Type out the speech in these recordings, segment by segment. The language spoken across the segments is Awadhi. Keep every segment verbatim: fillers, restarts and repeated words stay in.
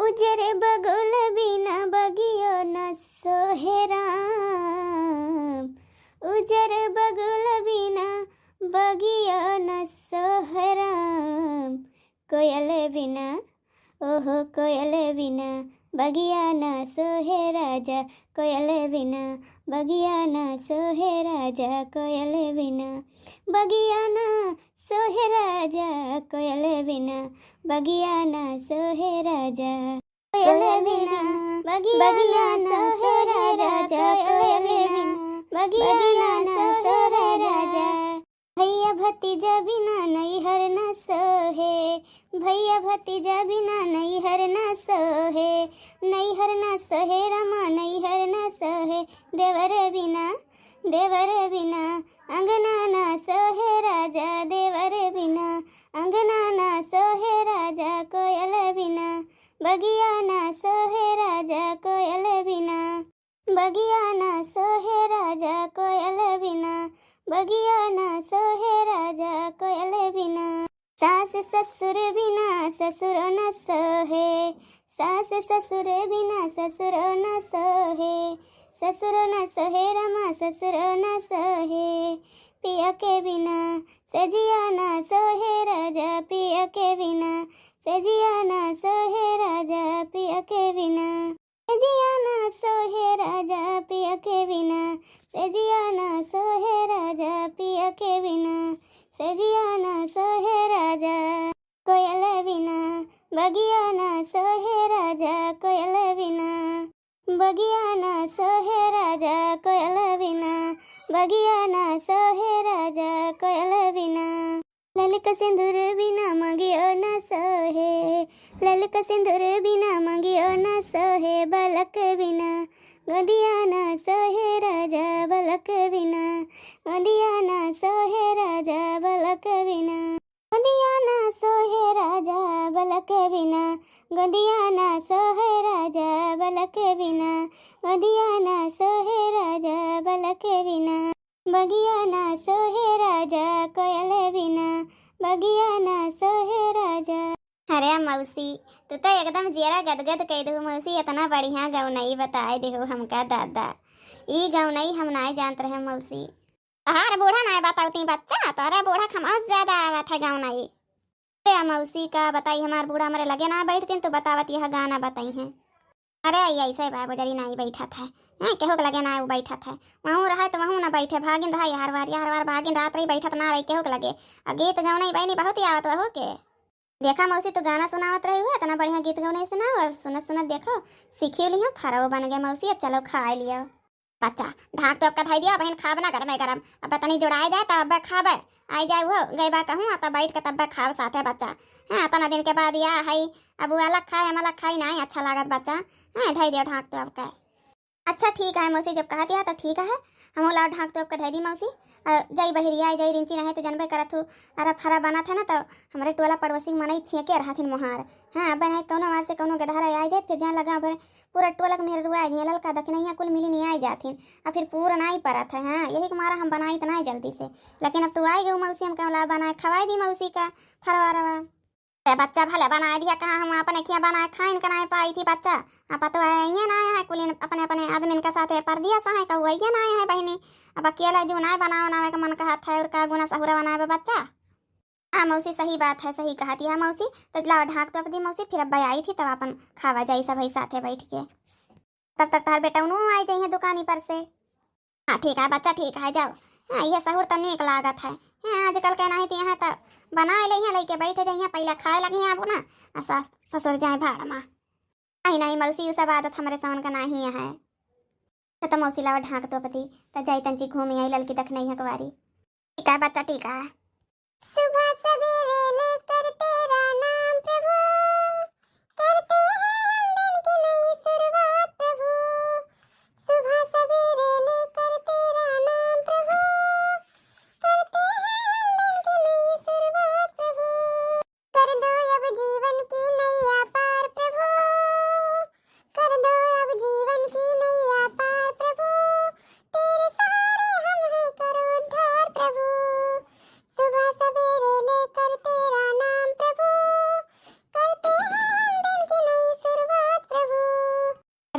उजर बगुल बिना बगियो न सोहे राम, उजर बगुल बिना बगियो न सोहे राम। कोयल बिना, ओहो कोयल बिना, बगिया ना सोहे राजा, कोयल बिना, बगिया ना सोहे राजा, कोयल बिना, बगिया ना सोहे राजा, कोयल बिना, बगिया ना सोहे राजा। कोयल बिना, बगिया ना सोहे राजा, कोयल बिना, बगिया ना सोहे राजा। भैया भतीजा बिना नैहर ना सोहे, भैया भतीजा बिना नैहर ना सोहे, नैहर ना सोहे रमा, नैहर ना सोहे। देवर बिना, देवर बिना, अंगना ना सोहे राजा, देवर बिना, अंगना ना सोहे राजा, कोयल बिना, बगिया ना सोहे राजा, कोयल बिना। बगिया ना सोहे राजा कोयल बिना, बगिया ना सोहे राजा कोयल बिना। सास ससुर बिना ससुरो न सोहे, सास ससुर बिना ससुरो न सोहे, ससुरो न सोहे रमा ससुरो न सोहे। पिया के बिना सजिया ना सोहे राजा, पिया के बिना सजिया ना सोहे राजा, पिया के बिना। सजिया ना सोहे राजा पिया के बिना, सजिया ना सोहे राजा पिया के बिना, सजिया ना सोहे राजा। कोयल बिना बगिया ना सोहे राजा, कोयल बिना बगिया ना सोहे राजा, कोयल बिना बगिया ना सोहे राजा, कोयल बिना। ललका सिंदूर बिना मंगियो ना सोहे, ललका सिंदूर बिना मंगियो ना सोहे, बलक बिना गोदिया ना सोहे राजा, बलक बिना गोदिया ना सोहे राजा, बलक बिना गोदिया ना सोहे राजा, बलक बिना गोदिया ना सोहे राजा, बलक बिना गोदिया ना सोहे राजा, बलक बिना। बगिया ना सोहे राजा कोयल बिना, बगिया ना सोहे राजा। अरे मौसी, तू तो एकदम जियरा गदगद कइ देहु मौसी, इतना बढ़िया गौनई बताए देहु हमका दादा। ई गौनई हम नाय जानत रहे मौसी। तोहार बूढ़ा नाय बतावती बच्चा, तोहरे बूढ़ा खमौस ज्यादा आवत है गौनई। अरे मौसी का बताई, हमार बूढ़ा हमरे लगे ना बैठतीन तो बतावत यह गाना बताई हैं। अरे ई ऐसे बा बुजरी नाई बैठत है, हैं, केहू के लगे ना उ बैठत है। वहूँ रहे तो वहूँ ना बैठे, भागिन रहा यार वार, यार वार भागिन रात रही बैठत ना रही केहू के लगे। आ गीत गौनई बहिनी बहुत ही आवत वहू के। देखा मौसी, तू गाना सुनावत रही हुआ, इतना बढ़िया गीत गौनई सुनाओ, और सुनत सुनत देखो सीखी लियो, फरव बन गए मौसी, अब चलो खाए लियो। बच्चा, ढाक तो आपका धई दिया, बहिन खाब ना गरमे गरम। अब तनी जुड़ाए जाए तब अब्बे खाबे। आई जाए उहो, गए बा कहूँ, आ तब बैठ के तब्बे खाब साथे बच्चा। हाँ, इतना दिन के बाद या है, अब वो अलग खाए, हम अलग खाई, नाई अच्छा लागत बच्चा। हाँ, धई दिया ढाक तो आपका। अच्छा ठीक है मौसी, जब कहत या तो ठीक है, हम लाओ ढाक तो आपका धई दी मौसी। अ, जाई बहिरिया, जाई रिंची नहीं तो जनबे करत हूँ, अरे फरा बनत है ना तो हमरे टोला पड़ोसी के मनई छिए के रहथिन मोहार। हाँ, अब नहीं कौनो मार से कौनो गदहरा आई जाए, फिर जान लगा अब पूरा टोला के मेहरुआ आई हैं, ललका दखिनैया कुल मिली नहीं आई जाथिन, आ फिर पूरा नाई परत है। हाँ, यही के मारा हम बनाई त नाई जल्दी से, लेकिन अब तू आई गई मौसी, हम कहला बनाए खवाई दी मौसी का फरवा रवा। ए बच्चा भले बनाए दिया, कहाँ हम अपने खिया बनाए खाइन के नाई पाई थी बच्चा, आ पतवा आइए ना आए हैं कुलिन अपने अपने आदमिन के साथे परदिया सहाय कहू आइए ना आए हैं बहिनी, अब अकेला जो नाई बनावे बनावे के मन कहत है और का गुना सहुरा बनावे बच्चा। हाँ मौसी, सही बात है, सही कहत या मौसी। तो लाओ ढाक तो दी मौसी, फिर अब्बा आई थी तब अपन खावा जाई सब साथे बैठ के। तब तक तार बेटौनो आई जाई है दुकानी पर से। हाँ ठीक है बच्चा, ठीक है, जाओ। हाँ, ये सहूर तो नीक लागत है। हाँ, आजकल के नहीं तो यहाँ तो बनाए ले हैं, लेके बैठ जाइए, पहले खाए लगी हैं अब ना, आ सास ससुर जाए भाड़ मा। नहीं नहीं मौसी, ये सब आदत हमरे सावन का नहीं है। तो मौसी लावा ढाक तो पति, तो जाई तंची घूम आई ललकी दखनैया कवारी। ठीक है बच्चा, ठीक है। सुबह सवेरे लेकर तेरा नाम प्रभु, करते हैं हम दिन की नई शुरुआत प्रभु। सुबह सवेरे लेकर तेरा नाम प्रभु, करते हैं हम दिन की नई शुरुआत प्रभु। कर दो अब जीवन की नैया पार प्रभु, कर दो अब जीवन की नैया पार प्रभु, तेरे सहारे हम हैं, करो उद्धार प्रभु। सुबह सवेरे लेकर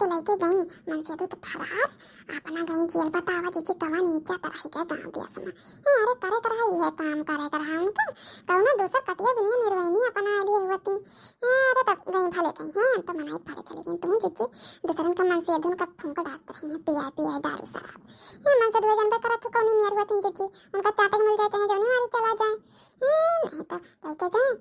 के लइके गई, मनसेधू तो फरार, अपना गई जेल। बतावा जिज्जी, कवन इज्जत रही गए गाँव देश में। ए, अरे करे कर है, ये काम करे कर है उनका, कौनो दूसर कटिया बिनिया निर्वहनी अपना लिए हुआ थी। ए, अरे तब गई भले गई हैं, हम तो मनाई भले चली गई। तुम जिज्जी दूसरन का मनसेधुन का फूंक डालत रही हैं, पिया पिया दारू शराब। ए, मनसेधुआ जानबे करत हो कौनी मेर हुआ थी जिज्जी, उनका चाटे के मिल जाए चाहे जौनी मारी चला जाए। ए, नहीं तो लइके जाए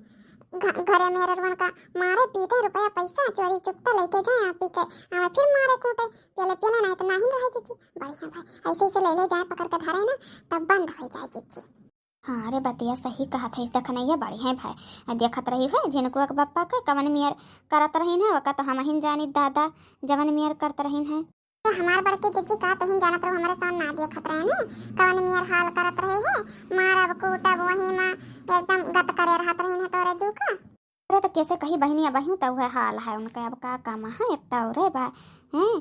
घ-, घरे मेहररुअन का मारे पीटे, रुपया पैसा चोरी चुपता लइके जाए, आ पी के आवे फिर मारे कूटे, पियले पियले नहीं तो नहीं रहे जिज्जी। बढ़िया भाई, ऐसे ऐसे ले ले जाए पकड़ के धरे ना, तब बंद हो जाए जिज्जी। हाँ रे, बतिया सही कहत है, देखनैया बढ़िया भाई। आ देखत रही है जिनको एक बप्पा के कवन मियर करत रहीन है, ओका तो हमहिन जानी दादा, जवन मियर करत रहीन है। ए, हमार बड़की जिज्जी का तुहिन जानत रहो, हमरे सामने ना देखत रहे ना, कवन मियर हाल करत रहे है, मारब कूटब वही में एकदम गत करे रहत रहीन है तोरे जू का। अरे तो कैसे कही बहिनी, अबहियों तो वह हाल है उनके, अब का काम है, अब तो रे बा, हैं?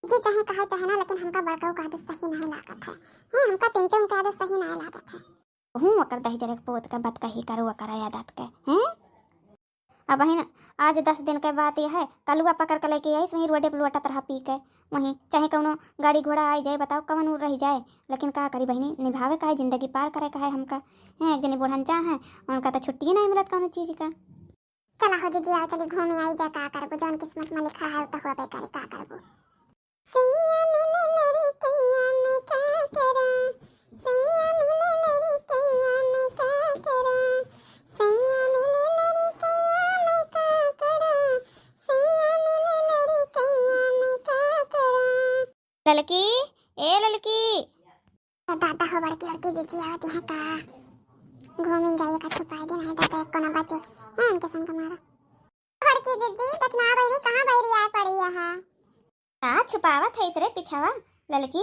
जी चाहे कहो चाहे ना, लेकिन हमका बड़काऊ का आदत सही नहीं लागत है, हैं? हमका तिनचे उनके आदत सही नहीं लागत है। हूँ, ओकर दहिजरे के पूत के बात कही करू, ओकर आदत के, हैं? अब बहिन, आज दस दिन के बात यह है, कलुआ पकड़ के लेके आई, वहीं रोडे पे लोटत रहा पी के। वहीं चाहे कौनो गाड़ी घोड़ा आई जाए, बताओ कौन उ रह जाए, लेकिन का करी बहिनी, निभावे का है, जिंदगी पार करे का है हमका। हैं, एक जनी बुढ़न चाह है, उनका तो छुट्टी ही नहीं मिलत कौनो चीज का। चला हो जीजी, आओ चली घूमे आई जा, का करबो, जौन किस्मत में लिखा है, उ तो होबे करे, का करबो। सैया मिले लड़कैया मैं का करूं, सैया मिले लड़कैया मैं का करूं, सैया मिले लड़कैया मैं का करूं, सैया मिले लड़कैया मैं का करूं। ललकी, ए ललकी। तो दादा हो बड़की बड़की जीजी आवत हैं का? घूमिन जाइए का छुपाई दे, नहीं दादा एक को ना बचे। हैं उनके संग मारा। बड़की जीजी, दखिना बहिनी कहाँ बहरी आए पड़ी है? का छुपावत है इसरे पिछवा ललकी?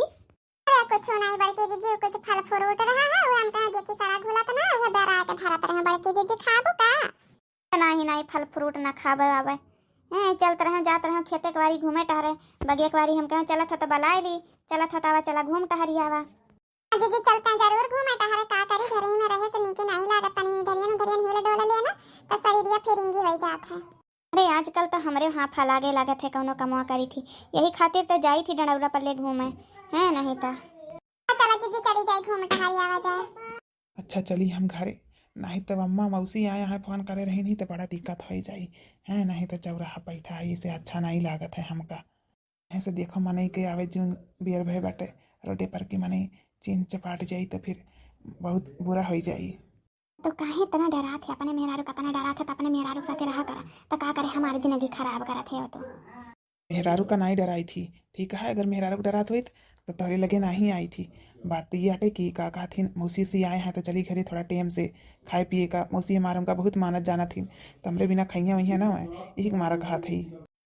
अरे कुछ नहीं बड़की जीजी, कुछ फल फ्रूट रहा है, वो हम कहाँ देखी सारा घुलत ना, वो बेरा के धरत रहे बड़की जीजी, खाबू का? नाही, नाही, फल फ्रूट ना खाबे आवे। हैं, चलत रहे, जात रहे खेते के बारी घूमे टहरे, बगिया के बारी हम कहें चलत ह तो बलाए ली, चलत ह तो आवा, चला घूम टहरी आवा। हाँ जीजी, चलते हैं जरूर घूमे टहरे, का करी, घरे ही में रहे से नीके नहीं लागत, तनी इधरियन उधरियन हिल डोल लेना तो शरीरिया फिरिंगी हो जात है। अरे आजकल तो हमरे हाफा लागे लागत है, कौनो कमवा करी थी, यही खातिर तो जाई थी डंडौरा पर ले घूमे, हैं, नहीं तो। चला जीजी, चली जाई घूम टहरी आवा जाए। अच्छा चली हम घरे, नहीं तो अम्मा मौसी आया है फोन करे रही नहीं तो बड़ा दिक्कत हो जाई। हैं, नहीं तो चौराहा बैठा है, इसे अच्छा नहीं लागत है हमका। ऐसे देखो मनई के आवे जून बियर भय बाटे, रोडे पर की मनई चीन चपाट जाई तो फिर बहुत बुरा हो जाई। तो काहे इतना डरात है अपने मेहरारू का, इतना डरात है तो अपने मेहरारू के साथे रहा करा, तो का करे हमारी जिंदगी खराब करत है तो। मेहरारू का नाई डराई थी, ठीक है, अगर मेहरारू का डरात होइत तो तोहरे लगे नाही आई थी। बात तो ये हटे कि का कहथिन, मौसी से आए हैं तो चली घरे थोड़ा टेम से खाए पिए का। मौसी हमार हमका बहुत मानत जानत थी, तो हमरे बिना खइया वइया ना है, यही के मारा कहा थी।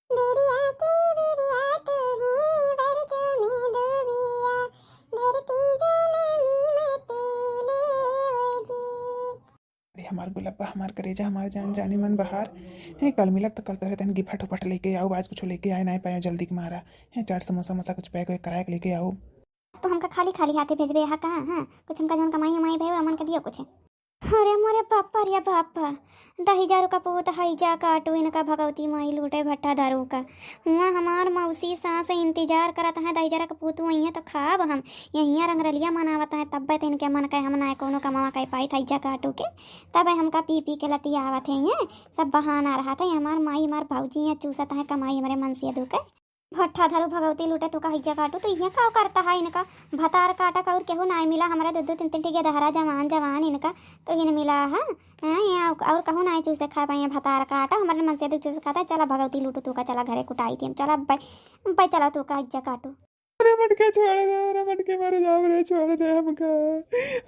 बेरिया के बेरिया तू ही बरजो में दुबिया, धरती जनमी मती ले ओ जी। अरे हमार गुलब्बा, हमार करेजा, हमार जान जाने मन बहार। हैं, कल मिलब तो कल तोहरे तन गिफट उफट लेके आओ, आज कुछ लेके आए ना पाए जल्दी के मारा। हैं, चाट समोसा मोसा कुछ पैक वैक कराए के लेके आओ। तो हमका खाली खाली हाथे भेजबे यहाँ कहाँ? हाँ, कुछ हमका जौन कमाई उमाई भे, अमन के दियो कुछ। अरे मोरे बापा रे बापा, दहिजारू का पूत हईजा काटू, इनका भगवती माई लूटे भट्टा दारू का। हुआ हमार मौसी सास इंतजार करत हैं, दहिजरा के पूतू अइहें तो खाब हम। यहिया रंगरलिया मनावत हैं, तब्बे तो इनके मन के हम ना कौनो कमावा कह पाई था इज्जा काटू के। तबे हमका पी पी के लतियावत हैं, ये सब बहाना रहत है। हमार माई, हमार भौजी हैं, चूसत हैं कमाई हमरे मन से दुखे। भट्ठा धरू भगवती लूटे तू का हइजा काटू, तो इहे का करता है इनका भतार काटा का और केहू नाई मिला हमरा, दो दो तीन तीन ठे गेदहरा जवान जवान इनका तो इन मिला है। हैं, ये और, और कहूँ नाई चूसे खाए पाइए भतार काटा, हमारे मन से दो चूसे खाता है। चला भगवती लूटू तू का, चला घरे कुटाई थी हम, चला अब्बे, अब्बे चला तू का हइजा काटू। अरे मटके छोड़ दे, अरे मटके मर जाओ रे, छोड़ दे हमका।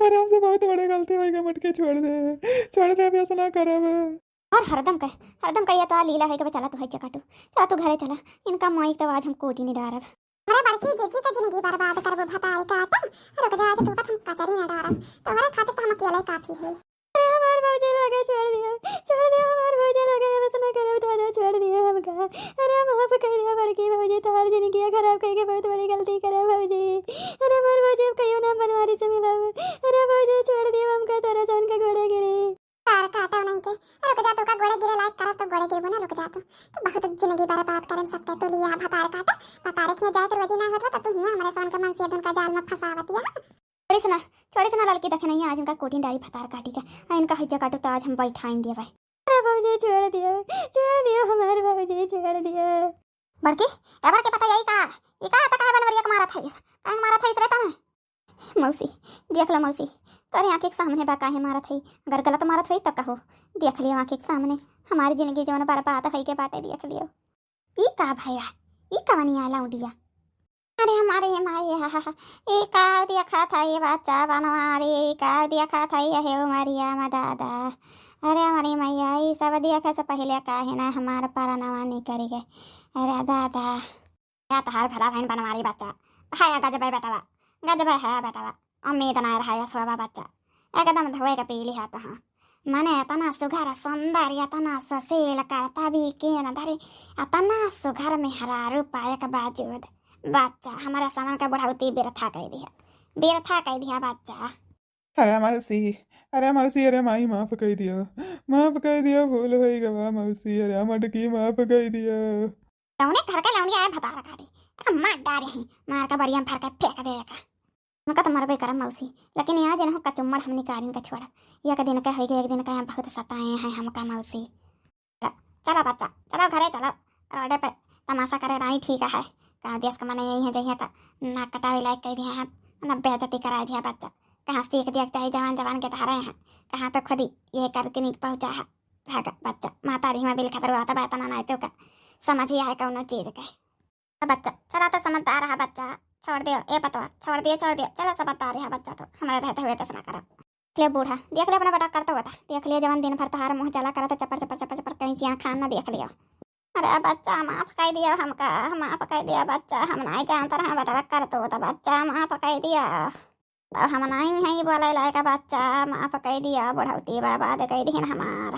अरे हमसे बहुत बड़े गलती होई गए, मटके छोड़ दे, छोड़ दे, अब ऐसा ना करब। और हरदम कह, हरदम कह, ये तो आ लीला है कि बस चला तू हइजा काटू, चला तू घरे चला, इनका माई तो आज हम कोटी नहीं डारब। अरे बड़की जीजी का जिंदगी बर्बाद करबो भतारी काटा, रुक जा, आज तू का हम कचरी न डारब, तोहरे खातिर तो हम अकेले काफी है। अरे हमार भौजी लगे छोड़ दिया, छोड़ दिया, हमार भौजी लगे, बस न करब दादा, छोड़ दिया हमका। अरे माफ कर दिया बड़की भौजी, तोहार जिंदगी खराब करके बहुत बड़ी गलती करे भौजी। अरे हमार भौजी अब कहियो ना बनवारी से मिलब। अरे भौजी छोड़ दिया हमका, तोरा जौन के गोड़े गिरी। भतार काटा नहीं के, रुक जा, तू का गोड़े गिरे लायक करब तो गोड़े गिरबो ना, रुक जा तू। तू बहुत जिंदगी बर्बाद करे सकते, तू लिया भतार काटा, भतारे खिया जाए के रोजी ना होत बा, तो तू हियां हमरे सवन के मन से उनका जाल में फंसावत या। छोड़ी सुना, छोड़ी सुना ललकी, देखे नहीं आज इनका कोटिन डारी भतार काटी के, आ इनका हइजा काटू तो आज हम बैठाइन दिया भाई। अरे भौजी छोड़ दियो, छोड़ दियो हमारे भौजी, छोड़ दियो। बड़की, ए बड़की, पता यही का, ई का त काहे बनवरिया के मारत है, काहे मारत है इसरे तने? मौसी, देख लो मौसी, तोरे आँखी के सामने बा, काहे मारत है? अगर गलत मारत होई त कहो, देख लियो आँखी के सामने, हमारी जिंदगी जवन बर्बाद होई के बाटे, देख लियो। ई का भया, ई कवनी आला उडिया? अरे हमारे माई, हा, हा, हा, ई का देखत है ये बच्चा बनवारी, ई का देखत है ये उमरिया में दादा? अरे हमारी मैया, ई सब देखे से पहले काहे ना हमार परनवा निकल गए? अरे दादा। या तोहार भला भइन बनवारी बच्चा। है गजबे बेटवा, गजबे है बेटवा। उम्मीद ना रहा ये सोबा बच्चा। एकदम धोए के पीली है तोहा। मने इतना सुघर सुंदर, इतना सुशील करता भी के न धरी, इतना सुघर मेहरारू पाए के बावजूद बच्चा हमारे समन के बुढ़ौती बिरथा कइ दिया, बिरथा कइ दिया बच्चा। अरे मौसी, अरे मौसी, अरे माई, माफ कइ दियो, माफ कइ दियो, भूल होइ गवा मौसी, अरे मटकी माफ कइ दियो। कौने घर के लौंडिया है भतार काटी, एका मार डारे हैं, मार का बरिया में भर के फेंक दे एका। उनका तो मरबे करब मौसी, लेकिन यहाँ जिन हो कचुम्मड़ हमनी कारिन का छोड़ब। एक दिन का होइगे, एक दिन का यहाँ बहुत सताए हैं हमका मौसी। चलो बच्चा, चलो घरे चलो, रोडे पे तमाशा करे नाहीं ठीक है। कहाँ देश का मने यही है जइहे तो नाक कटावे लायक कइ दिया है, ना बेइज्जती कराइ दिया बच्चा। कहाँ सीख दिया चाही, जवान जवान के धारे हैं, कहाँ तो खुद ही ये करके नहीं पहुँचा है। भागा बच्चा, माता रही माँ बिल खतर हुआ था, बात ना नाई तो का समझ ही आए कौनो चीज के। अब बच्चा, चला तो समझदार है बच्चा, छोड़ दियो, ए पतवा, छोड़ दियो, छोड़ दियो, चलो समझदार है बच्चा, तो हमारे रहते हुए दस ना करो। देख ले बूढ़ा, देख ले अपना बेटा करता होता, देख ले जवन दिन भर तहार मुँह चला करत चपर चपर चपर चपर कहीं सियान खान ना देख लियो। अरे बच्चा माफ कइ दियो हमका, माफ कइ दियो बच्चा, हम नाहीं जानत रहा बेटा करता होता, बच्चा माफ कइ दियो। अब हम नाहीं हैं बोले लायक बच्चा, माफ कइ दियो, बुढ़ौती बर्बाद कइ दिहन हमार।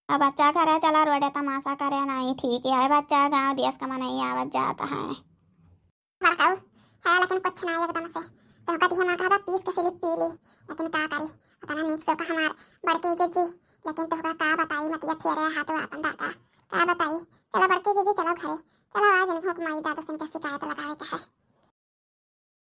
अब बच्चा घरे चला, रोडे तमाशा करे नाहीं ठीक है बच्चा, गाँव देश का मनई आवत जात है। मरकाऊ, है लेकिन कुछ ना एकदम से। तुमका दिया माँ कहता पीस के सिलिप पी ली, लेकिन का करी, उतना नीक से का हमार बड़की जिज्जी, लेकिन तुमका का बताई मतिया फेरे हाथ आपन दादा, का बताई। चलो बड़की जिज्जी चलो घरे, चलो आज इन भूख माई दादा से इनके शिकायत लगावे के है।